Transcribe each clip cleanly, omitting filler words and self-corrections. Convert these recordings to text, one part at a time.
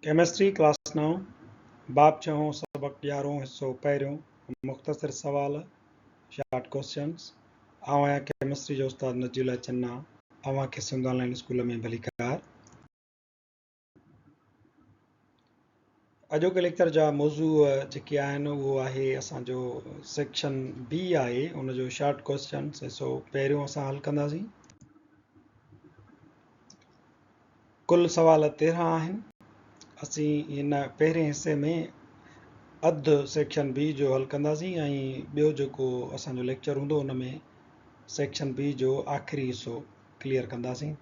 Chemistry class نائون، باب ڇهون، سبق يارهون، حصو پهريون، مختصر سوال، Short Questions، آئون آهيان ڪيمسٽري جو استاد نجي الله چنا، اوهان کي سنڌ آن لائين اسڪول ۾ ڀليڪار. اڄوڪي ليڪچر جا موضوع جيڪي آهن اهو آهي اسان جو سيڪشن بي آهي ان جو شارٽ ڪويسچنس حصو پهريون اسان حل ڪنداسين. ڪل سوال 13 آهن. اسين هن پهرين حصي ۾ اڌ سيڪشن بي جو حل ڪنداسين ۽ ٻيو جيڪو اسان جو ليڪچر هوندو ان ۾ سيڪشن بي جو آخري حصو ڪليئر ڪنداسين.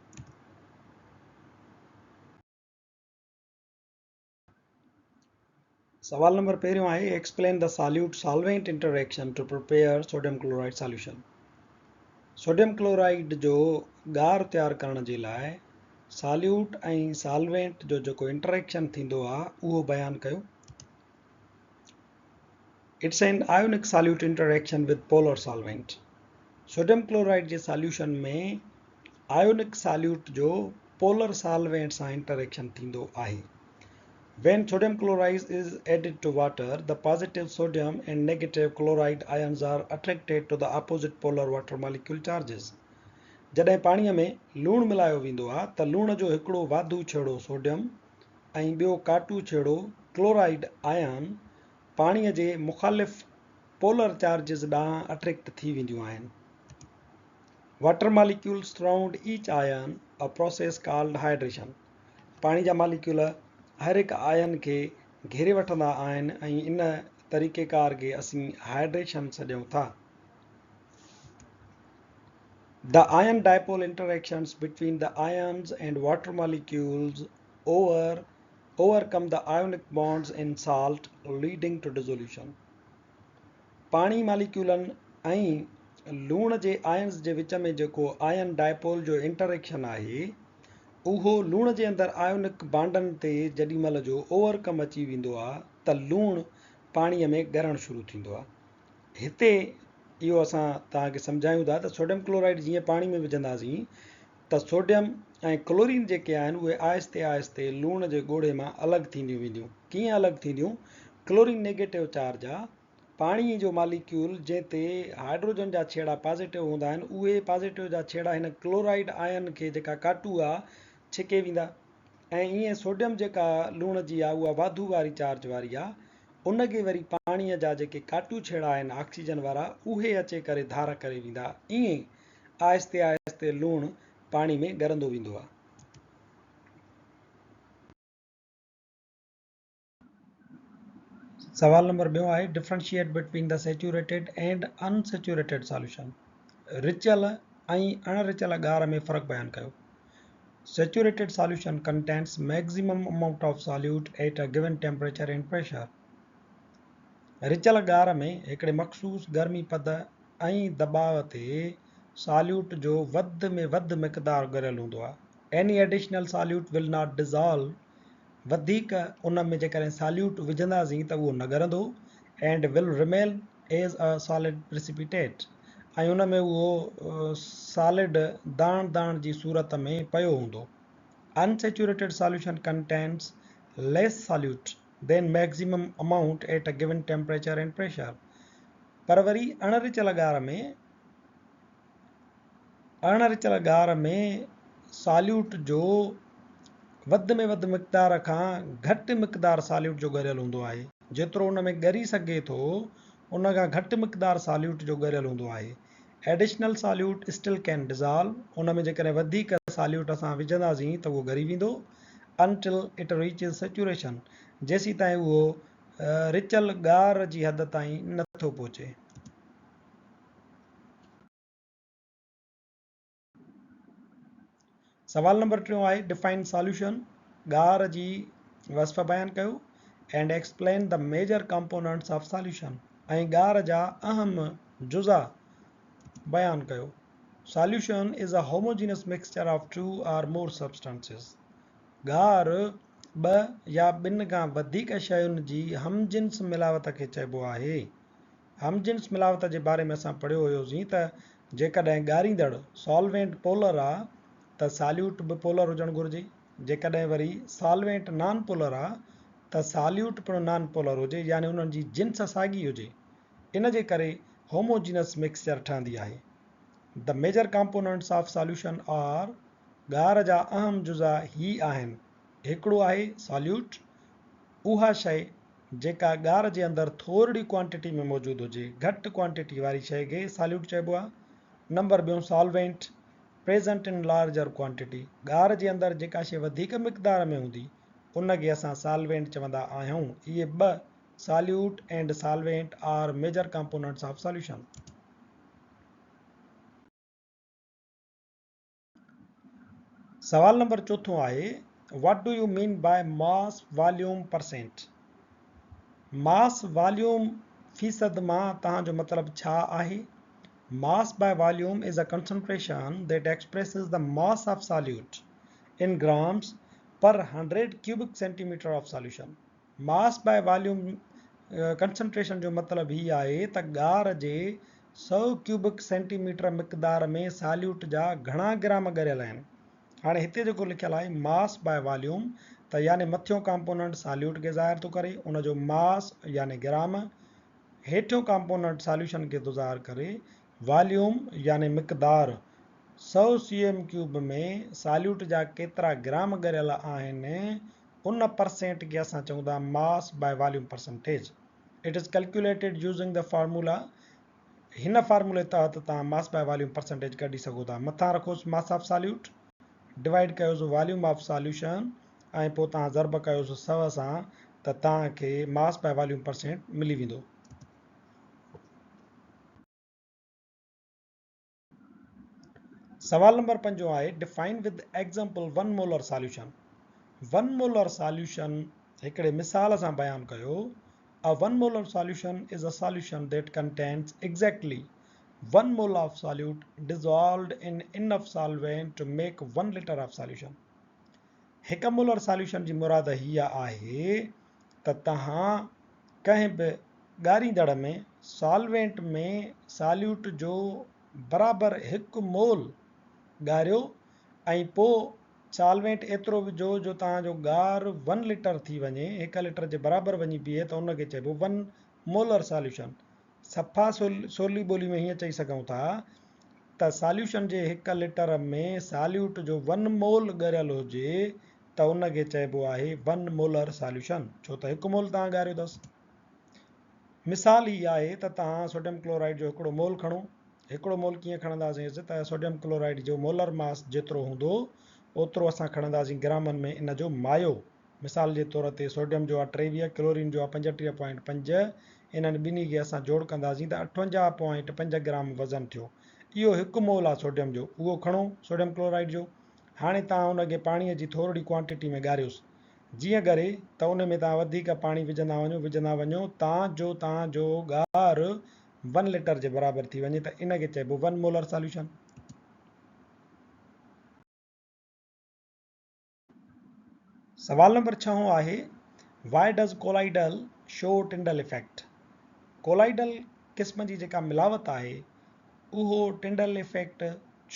سوال نمبر پهريون آهي explain the solute solvent interaction to prepare sodium chloride solution. Sodium chloride جو ڳار تيار ڪرڻ جي لاء ساليوٽ ۽ سالوينٽ جو جيڪو انٽريڪشن ٿيندو آهي اهو بيان ڪيو. It's an ionic solute interaction with polar solvent. Sodium chloride جي ساليوشن ۾ آيونڪ ساليوٽ جو پولر سالوينٽ سان انٽريڪشن ٿيندو آهي. When sodium chloride is added to water, the positive sodium and negative chloride ions are attracted to the opposite polar water molecule charges. جڏهن پاڻيء ۾ لوڻ ملايو ويندو آهي ته لوڻ جو هڪڙو واڌو ڇيڙو سوڊيم ۽ ٻيو ڪاٽو ڇيڙو ڪلورائيڊ آيان پاڻيء جي مخالف پولر چارجز ڏانهن اٽريڪٽ ٿي وينديون آهن. Water molecules surround each ion, a process called hydration. پاڻي جا ماليڪيول هر هڪ آئن کي گهيري وٺندا آهن ۽ ان طريقيڪار کي اسين هائيڊريشن سڏيون ٿا. The ion dipole interactions between the ions and water molecules over overcome the ionic bonds in salt leading to dissolution. پاڻي ماليڪيولن ۽ لوڻ جي آئنز جي وچ ۾ جيڪو آئن ڊائپول جو انٽريڪشن آهي اهو لوڻ جي اندر آئيونڪ بانڊن تي جڏي مهل جو اوور ڪم اچي ويندو آ ته لوڻ پاڻيء ۾ ڳرڻ شروع ٿيندو آ. هتي اهو اسان توهان کي سمجهايون ٿا ته سوڊيم ڪلورائيڊ جيئن پاڻي ۾ وجهنداسين ته سوڊيم ۽ ڪلورين جيڪي آهن اهي آهستي آهستي لوڻ جي ڳوڙهي مان الڳ ٿينديون وينديون. ڪيئن الڳ ٿينديون؟ ڪلورين نيگيٽو چارج آ پاڻي جو ماليڪيول جنهن تي هائڊروجن جا ڇيڙا پازيٽو هوندا آهن اهي پازيٽو جا ڇيڙا هن ڪلورائيڊ آئن کي جيڪا ڪاٽو آ ڇڪي ويندا ۽ ائين سوڊيم جيڪا لوڻ جي آ اها واڌو واري چارج واري آ ان کي وري پاڻي جا جيڪي ڪاٽو ڇيڙا آهن آڪسيجن وارا اهي اچي ڪري ڌار ڪري ويندا ائين آهستي آهستي لوڻ پاڻي ۾ ڳرندو ويندو آ. سوال نمبر ٻيون آهي differentiate between the saturated and unsaturated solution رچيل ۽ اڻ رچيل ڳار ۾ فرق بيان ڪيو. Saturated solution contains maximum amount of solute at a given temperature and pressure. رچيل ڳار ۾ هڪڙي مخصوص گرمي پد ۽ دٻاء تي ساليوٽ جو وڌ ۾ وڌ مقدار ڳريل هوندو آهي. Any additional solute will not dissolve وڌيڪ ان ۾ جيڪڏهن ساليوٽ وجهنداسين ته اهو نه ڳرندو and will remain as a solid precipitate ۽ ان ۾ اهو سالڊ داڻ داڻ جي صورت ۾ پيو هوندو. Unsaturated solution contains less solute than maximum amount at a given temperature and pressure پر وري اڻ رچيل ڳار ۾ اڻ رچيل ڳار ۾ ساليوٽ جو وڌ ۾ وڌ مقدار کان گهٽ مقدار ساليوٽ جو ڳريل هوندو آهي. جيترو ان ۾ ڳري سگهي ٿو ان کان گهٽ مقدار ساليوٽ جو ڳريل هوندو آهي. Additional solute still can dissolve ان ۾ جيڪڏهن وڌيڪ ساليوٽ اسان وجهنداسين ته اهو ڳري ويندو until it reaches saturation جيسيتائين اهو رچيل ڳار جي حد تائين نه ٿو پهچي. سوال نمبر ٽيون آهي ڊفائن ساليوشن ڳار جي وصف بيان ڪيو and explain the major components of solution ۽ ڳار جا اهم جزا بيان ڪيو. Solution is a homogeneous mixture of two or more substances ڳار ٻه يا ٻن کان وڌيڪ شين جي هم جنس ملاوت کي چئبو آهي. هم جنس ملاوت جي باري ۾ اسان پڙهيو هيوسين ته جيڪڏهن ڳاريندڙ، Solvent، polar آ ته ساليوٽ به پولر هجڻ گهرجي. جيڪڏهن وري سالوينٽ نان پولر آ ته ساليوٽ پڻ نان پولر هجي يعني انهن جي جنس ساڳي هجي. ان جي ڪري هوموجينس مڪسچر ٺهندي آهي. The major components of solution are ڳار جا اهم جزا هي آهن، هڪڙو آهي ساليوٽ، اها شيء جيڪا ڳار جي اندر ٿورڙي ڪوانٽٽي ۾ موجود هجي، گهٽ ڪوانٽٽي واري شيء کي ساليوٽ چئبو آهي. نمبر ٻيون solvent, present in larger quantity, ڳار جي اندر جيڪا شيء وڌيڪ مقدار ۾ هوندي، ان کي اسان سالوينٽ چوندا آهيون. اهي ٻه solute and solvent are major components of solution. سوال نمبر چوٿون آهي What do you mean by mass volume percent؟ Mass volume فيصد مان توهان جو مطلب ڇا آهي؟ Mass by volume is a concentration that expresses the mass of solute in grams per 100 cubic centimeter of solution. Mass by volume concentration جو مطلب هي آهي ته ڳار جي سئو ڪيوبڪ سينٽي ميٽر مقدار ۾ ساليوٽ جا گهڻا گرام ڳريل آهن. هاڻي هتي جيڪو لکيل آهي ماس باء واليوم ته يعني مٿيون ڪامپوننٽ ساليوٽ کي ظاهر ٿو ڪري ان جو ماس يعني گرام، هيٺيون ڪامپوننٽ ساليوشن کي ٿو ظاهر ڪري واليوم يعني مقدار، سئو سي ايم ڪيوب ۾ ساليوٽ جا ڪيترا گرام ڳريل آهن ان پرسينٽ کي اسان چئون ٿا mass by volume percentage. It is calculated using the formula هن فارمولي تحت توهان ماس باء واليوم پرسنٽيج ڪڍي سگهو ٿا. مٿان رکوس ماس آف ساليوٽ، ڊوائيڊ ڪيوس واليوم آف ساليوشن ۽ پوء توهان ضرب ڪيوس سئو سان ته توهان کي ماس باء واليوم پرسينٽ ملي ويندو. سوال نمبر پنجون آهي define with example one molar solution one molar solution هڪڙي مثال سان بيان ڪيو A one molar solution is a solution that contains exactly one mole of solute dissolved in enough solvent to make one litre of solution. هڪ molar solution جي مراد هيء آهي ته توهان ڪنهن به ڳاريندڙ ۾ سالوينٽ ۾ ساليوٽ جو برابر هڪ مول ڳاريو ۽ پوء سالوينٽ ايترو وجهو جو توهان جو ڳار ون لٽر ٿي وڃي، هڪ لٽر جي برابر وڃي بيهي ته ان کي چئبو ون مولر ساليوشن. صفا سولي ٻولي ۾ هيئن چئي سگهون ٿا ته ساليوشن جي هڪ لٽر ۾ ساليوٽ جو ون مول ڳريل هجي ته ان کي چئبو آهي ون مولر ساليوشن ڇو ته هڪ مول توهان ڳاريو اٿس. مثال هي آهي ته توهان سوڊيم ڪلورائيڊ جو هڪڙو مول کڻو. هڪڙو مول ڪيئن کڻنداسين ته سوڊيم ڪلورائيڊ جو مولر ماس جيترو هوندو اوترو اسان کڻنداسين گرامن ۾ ان جو مايو. مثال جي طور تي سوڊيم جو آهي 23، ڪلورين جو آهي 35.5، انهن ٻنهي کي اسان جوڙ ڪنداسين ته 58.5 گرام وزن ٿيو. اهو هڪ مول آهي سوڊيم جو. اهو کڻو سوڊيم ڪلورائيڊ جو. هاڻي توهان ان کي پاڻيء جي ٿورڙي ڪوانٽيٽي ۾ ڳاريوس. جيئن ڳري ته ان ۾ توهان وڌيڪ پاڻي وجهندا وڃو وجهندا وڃو تان جو توهان جو ڳار ون لٽر جي برابر ٿي وڃي ته ان کي چئبو ون مولر ساليوشن. سوال نمبر ڇهون آهي Why does colloidal show Tyndall effect؟ Colloidal قسم جي جيڪا ملاوت آهي اهو ٽنڊل افيڪٽ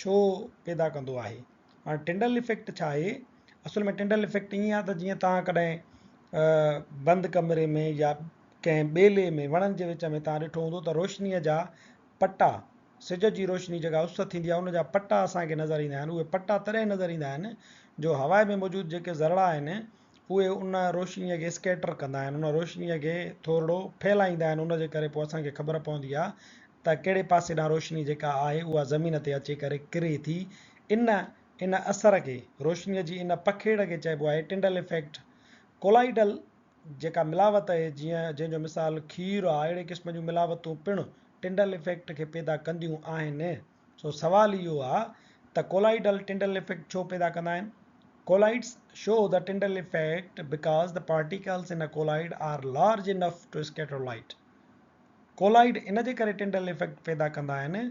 ڇو پيدا ڪندو آهي؟ هاڻي ٽنڊل افيڪٽ ڇا آهي؟ اصل ۾ ٽنڊل افيڪٽ ائين آهي ته جيئن توهان ڪڏهن بند ڪمري ۾ يا ڪنهن ٻيلي ۾ وڻن جي وچ ۾ توهان ڏٺو هوندو ته روشنيء جا پٽا سج جي روشني جيڪا اس ٿيندي آهي ان جا پٽا اسان کي نظر ايندا آهن اهي پٽا تڏهن نظر ايندا آهن جو هوا ۾ موجود جيڪي ذرڙا آهن اهي ان روشنيء کي اسڪيٽر ڪندا آهن ان روشنيء کي ٿورڙو ڦهلائيندا آهن ان جي ڪري پوء اسان کي خبر پوندي آهي ته ڪهڙي پاسي ڏانهن روشني جيڪا آهي اها زمين تي اچي ڪري ڪري ٿي. ان ان اثر کي، روشنيء جي ان پکيڙ کي چئبو آهي ٽنڊل افيڪٽ. ڪولائيڊل جيڪا ملاوت اهي جيئن جنهن جو مثال کير آهي اهڙي قسم جون ملاوتون پڻ ٽنڊل افيڪٽ کي پيدا ڪنديون آهن. سو سوال اهو آهي ته ڪولائيڊل ٽنڊل افيڪٽ ڇو پيدا ڪندا آهن؟ Colloids show the Tyndall effect because the particles in a colloid are large enough to scatter light. Colloid ان جي ڪري ٽنڊل افيڪٽ پيدا ڪندا آهن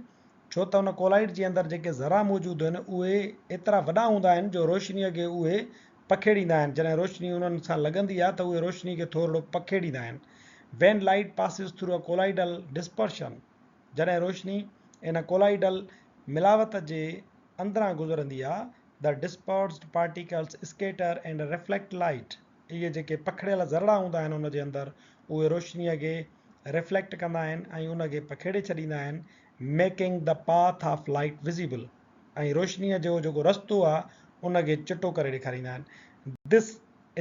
ڇو ته ان ڪولائيڊ جي اندر جيڪي ذرا موجود آهن اهي ايترا وڏا هوندا آهن جو روشنيء کي اهي پکيڙيندا آهن جڏهن روشني انهن سان لڳندي آهي ته اهي روشني کي ٿورڙو پکيڙيندا آهن When light passes through a colloidal dispersion جڏهن روشني ان ڪولائيڊل ملاوت جي اندران گذرندي آهي The dispersed particles scatter and reflect light. اهي جيڪي پکڙيل ذرڙا هوندا آهن ان جي اندر اهي روشنيء کي ريفليڪٽ ڪندا آهن ۽ ان کي پکيڙي ڇڏيندا آهن making the path of light visible ۽ روشنيء جو جيڪو رستو آهي ان کي چٽو ڪري ڏيکاريندا آهن. This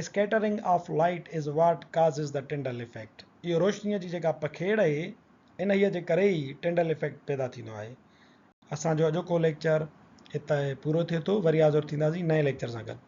scattering of light is what causes the Tyndall effect. اهو روشنيء جي جيڪا پکيڙ اهي انهيء جي ڪري ئي ٽنڊل افيڪٽ پيدا ٿيندو آهي. اسان جو اڄوڪو ليڪچر هتي پورو ٿئي ٿو. وري حاضر ٿينداسين نئين ليڪچر سان گڏ.